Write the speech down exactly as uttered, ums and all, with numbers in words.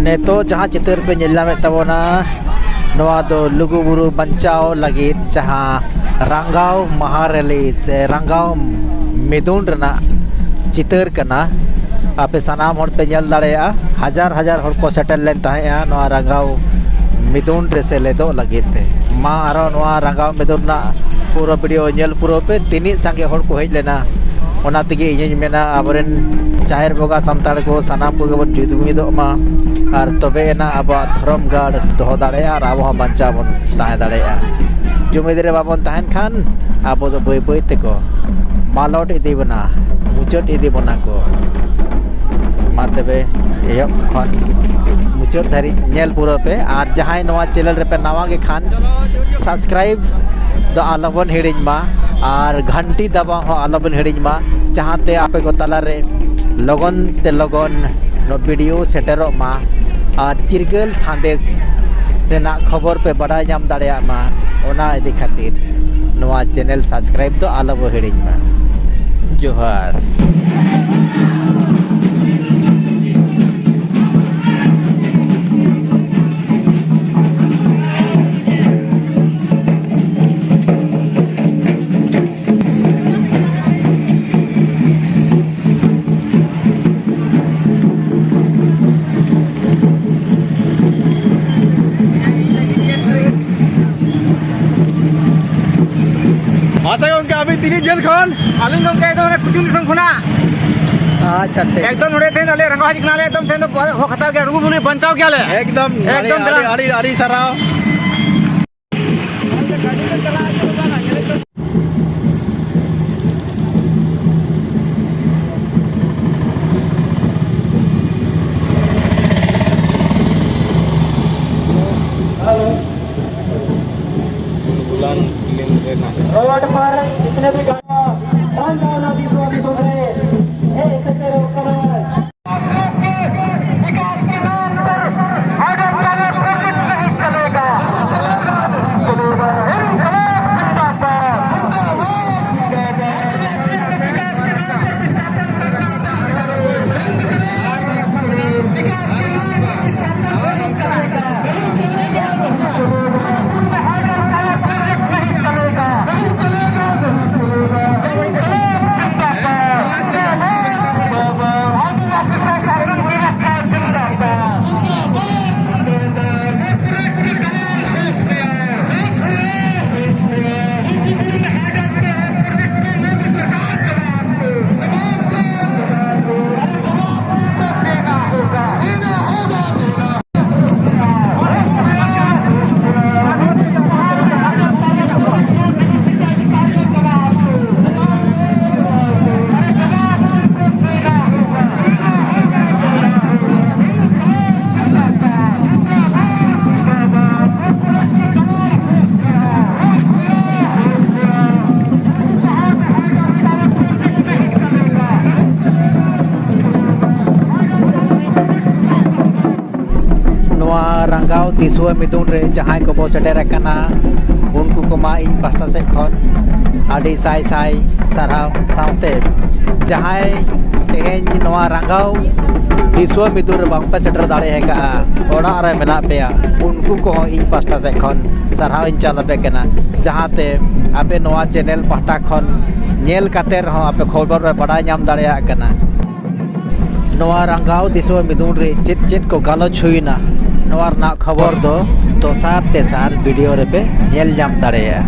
ᱱᱤᱛᱚᱜ ᱡᱟᱦᱟᱸ ᱪᱤᱛᱟᱹᱨ ᱯᱮ ᱧᱮᱞ ᱧᱟᱢᱮᱫ ᱛᱟᱵᱚᱱᱟ, ᱱᱚᱣᱟ ᱫᱚ ᱞᱩᱜᱩᱵᱩᱨᱩ ᱵᱟᱧᱪᱟᱣ ᱞᱟᱹᱜᱤᱫ ᱡᱟᱦᱟᱸ ᱨᱟᱸᱜᱟᱣ ᱢᱟᱦᱟ ᱨᱮᱞᱤ ᱥᱮ ᱨᱟᱸᱜᱟᱣ ᱢᱤᱫᱩᱱ ᱨᱮᱱᱟᱜ ᱪᱤᱛᱟᱹᱨ ᱠᱟᱱᱟ᱾ ᱟᱯᱮ ᱥᱟᱱᱟᱢ ᱦᱚᱲ ᱯᱮ ᱧᱮᱞ ᱫᱟᱲᱮᱭᱟᱜᱼᱟ, ᱦᱟᱡᱟᱨ ᱦᱟᱡᱟᱨ ᱦᱚᱲ ᱠᱚ ᱥᱮᱴᱮᱨ ᱞᱮᱱ ᱛᱟᱦᱮᱸᱜᱼᱟ ᱱᱚᱣᱟ ᱨᱟᱸᱜᱟᱣ ᱢᱤᱫᱩᱱ ᱨᱮ ᱥᱮᱞᱮᱫᱚᱜ ᱞᱟᱹᱜᱤᱫ ᱛᱮ᱾ ᱢᱟ ᱟᱨᱦᱚᱸ ᱱᱚᱣᱟ ᱨᱟᱸᱜᱟᱣ ᱢᱤᱫᱩᱱ ᱨᱮᱱᱟᱜ ᱯᱩᱨᱟᱹ ᱵᱷᱤᱰᱤᱭᱳ ᱧᱮᱞ ᱯᱩᱨᱟᱹᱣ ᱯᱮ, ᱛᱤᱱᱟᱹᱜ ᱥᱟᱸᱜᱮ ᱦᱚᱲ ᱠᱚ ᱦᱮᱡ ᱞᱮᱱᱟ᱾ ᱚᱱᱟ ᱛᱮᱜᱮ ᱤᱧᱤᱧ ᱢᱮᱱᱟ, ᱟᱵᱚᱨᱮᱱ ᱡᱟᱦᱮᱨ ᱵᱚᱸᱜᱟ ᱥᱟᱱᱛᱟᱲ ᱠᱚ ᱥᱟᱱᱟᱢ ᱠᱚᱜᱮ ᱵᱚᱱ ᱡᱩᱫ ᱢᱤᱫᱚᱜ ᱢᱟ ᱟᱨ ᱛᱚᱵᱮ ᱮᱱᱟ ᱟᱵᱚᱣᱟᱜ ᱫᱷᱚᱨᱚᱢ ᱜᱟᱲ ᱫᱚᱦᱚ ᱫᱟᱲᱮᱭᱟᱜᱼᱟ ᱟᱨ ᱟᱵᱚ ᱦᱚᱸ ᱵᱟᱧᱪᱟᱣ ᱵᱚᱱ ᱛᱟᱦᱮᱸ ᱫᱟᱲᱮᱭᱟᱜᱼᱟ᱾ ᱡᱩᱢᱤᱫ ᱨᱮ ᱵᱟᱵᱚᱱ ᱛᱟᱦᱮᱱ ᱠᱷᱟᱱ ᱟᱵᱚ ᱫᱚ ᱵᱟᱹᱭ ᱵᱟᱹᱭ ᱛᱮᱠᱚ ᱢᱟᱞᱚᱴ ᱤᱫᱤ ᱵᱚᱱᱟ, ᱢᱩᱪᱟᱹᱫ ᱤᱫᱤ ᱵᱚᱱᱟ ᱠᱚ᱾ ᱢᱟ ᱛᱚᱵᱮ ᱮᱦᱚᱵ ᱠᱷᱚᱱ ᱢᱩᱪᱟᱹᱫ ᱫᱷᱟᱹᱨᱤᱡ ᱧᱮᱞ ᱯᱩᱨᱟᱹᱣ ᱯᱮ, ᱟᱨ ᱡᱟᱦᱟᱸᱭ ᱱᱚᱣᱟ ᱪᱮᱱᱮᱞ ᱨᱮᱯᱮ ᱱᱟᱣᱟ ᱜᱮ ᱠᱷᱟᱱ ᱥᱟᱵᱥᱠᱨᱟᱭᱤᱵ ᱫᱚ ᱟᱞᱚᱵᱚᱱ ᱦᱤᱲᱤᱧ ᱢᱟ ᱟᱨ ᱜᱷᱟᱱᱴᱤ ᱫᱟᱵᱟᱣ ᱦᱚᱸ ᱟᱞᱚᱵᱚᱱ ᱦᱤᱲᱤᱧ ᱢᱟ, ᱡᱟᱦᱟᱸᱛᱮ ᱟᱯᱮ ᱠᱚ ᱛᱟᱞᱟᱨᱮ ᱞᱚᱜᱚᱱ ᱛᱮ ᱞᱚᱜᱚᱱ ᱱᱚᱣᱟ ᱵᱷᱤᱰᱤᱭᱳ ᱥᱮᱴᱮᱨᱚᱜ ᱢᱟ ᱟᱨ ᱪᱤᱨᱜᱟᱹᱞ ᱥᱟᱸᱫᱮᱥ ᱨᱮᱱᱟᱜ ᱠᱷᱚᱵᱚᱨ ᱯᱮ ᱵᱟᱰᱟᱭ ᱧᱟᱢ ᱫᱟᱲᱮᱭᱟᱜ ᱢᱟ᱾ ᱚᱱᱟ ᱤᱫᱤ ᱠᱷᱟᱹᱛᱤᱨ ᱱᱚᱣᱟ ᱪᱮᱱᱮᱞ ᱥᱟᱵᱥᱠᱨᱟᱭᱤᱵ ᱫᱚ ᱟᱞᱚ ᱵᱚ ᱦᱤᱲᱤᱧ ᱢᱟ᱾ ᱡᱚᱦᱟᱨ᱾ ᱟᱪᱪᱷᱟ ᱜᱚᱝᱠᱮ, ᱟᱹᱵᱤᱱ ᱛᱤᱱᱟᱹᱜ ᱡᱷᱟᱹᱞ ᱠᱷᱚᱱ? ᱟᱹᱞᱤᱧ ᱜᱚᱝᱠᱮ ᱮᱠᱫᱚᱢ ᱚᱱᱟ ᱠᱩᱪᱩᱝ ᱫᱤᱥᱚᱢ ᱠᱷᱚᱱᱟᱜ᱾ ᱟᱪᱪᱷᱟ, ᱴᱷᱤᱠ᱾ ᱮᱠᱫᱚᱢ ᱱᱚᱰᱮ ᱛᱮᱦᱮᱧ ᱟᱞᱮ ᱨᱟᱸᱜᱟᱣ ᱦᱮᱡ ᱠᱟᱱᱟᱞᱮ, ᱮᱠᱫᱚᱢ ᱛᱮᱦᱮᱧ ᱫᱚ ᱦᱚᱸ ᱠᱷᱟᱛᱟᱣ ᱜᱮᱭᱟ, ᱞᱩᱜᱩ ᱵᱩᱨᱩ ᱵᱟᱧᱪᱟᱣ ᱜᱮᱭᱟᱞᱮ᱾ ᱮᱠᱫᱚᱢ, ᱮᱠᱫᱚᱢ ᱟᱹᱰᱤ, ᱫᱮᱞᱟ᱾ ᱟᱹᱰᱤ, ᱟᱹᱰᱤ, ᱟᱹᱰᱤ ᱥᱟᱨᱦᱟᱣ᱾ ᱨᱳᱰ ᱯᱟᱨ ᱡᱤᱛᱱᱮ ᱵᱷᱤ ᱜᱟᱹᱰᱤ ᱵᱟᱝ ᱡᱟᱣᱱᱟ ᱫᱤᱥᱚᱢ ᱫᱤᱥᱚᱢ ᱨᱮ ᱦᱮᱡ ᱥᱮᱴᱮᱨᱚᱜ ᱠᱟᱱᱟ᱾ विकास के नाम पर अगर पहले प्रकट नहीं चलेगा, चलेगा। इनकलाब जिंदाबाद, जिंदाबाद, जिंदाबाद। विकास के नाम पर विस्थापन करना बंद करो, बंद करो। विकास के नाम पर विस्थापन ᱫᱤᱥᱣᱟᱹ ᱢᱤᱫᱩᱱ ᱨᱮ ᱡᱟᱦᱟᱸᱭ ᱠᱚᱵᱚ ᱥᱮᱴᱮᱨ ᱟᱠᱟᱱᱟ, ᱩᱱᱠᱩ ᱠᱚᱢᱟ ᱤᱧ ᱯᱟᱦᱴᱟ ᱥᱮᱫ ᱠᱷᱚᱱ ᱟᱹᱰᱤ ᱥᱟᱭ ᱥᱟᱭ ᱥᱟᱨᱦᱟᱣ᱾ ᱥᱟᱶᱛᱮ ᱡᱟᱦᱟᱸᱭ ᱛᱮᱦᱮᱧ ᱱᱚᱣᱟ ᱨᱟᱸᱜᱟᱣ ᱫᱤᱥᱣᱟᱹ ᱢᱤᱫᱩᱱ ᱨᱮ ᱵᱟᱝᱯᱮ ᱥᱮᱴᱮᱨ ᱫᱟᱲᱮ ᱟᱠᱟᱫᱼᱟ, ᱚᱲᱟᱜ ᱨᱮ ᱢᱮᱱᱟᱜ ᱯᱮᱭᱟ, ᱩᱱᱠᱩ ᱠᱚᱦᱚᱸ ᱤᱧ ᱯᱟᱦᱴᱟ ᱥᱮᱫ ᱠᱷᱚᱱ ᱥᱟᱨᱦᱟᱣ ᱤᱧ ᱪᱟᱞ ᱟᱯᱮ ᱠᱟᱱᱟ, ᱡᱟᱦᱟᱸᱛᱮ ᱟᱯᱮ ᱱᱚᱣᱟ ᱪᱮᱱᱮᱞ ᱯᱟᱦᱴᱟ ᱠᱷᱚᱱ ᱧᱮᱞ ᱠᱟᱛᱮ ᱨᱮᱦᱚᱸ ᱟᱯᱮ ᱠᱷᱚᱵᱚᱨ ᱯᱮ ᱵᱟᱰᱟᱭ ᱧᱟᱢ ᱫᱟᱲᱮᱭᱟᱜ ᱠᱟᱱᱟ᱾ ᱱᱚᱣᱟ ᱨᱟᱸᱜᱟᱣ ᱫᱤᱥᱣᱟᱹ ᱢᱤᱫᱩᱱ ᱨᱮ ᱪᱮᱫ ᱪᱮᱫ ᱠᱚ ᱜᱟᱞᱚᱪ ᱦᱩᱭᱱᱟ, ᱱᱚᱣᱟ ᱨᱮᱱᱟᱜ ᱠᱷᱚᱵᱚᱨ ᱫᱚ ᱫᱚᱥᱟᱨ ᱛᱮᱥᱟᱨ ᱵᱷᱤᱰᱤᱭᱳ ᱨᱮᱯᱮ ᱧᱮᱞ ᱧᱟᱢ ᱫᱟᱲᱮᱭᱟᱜᱼᱟ᱾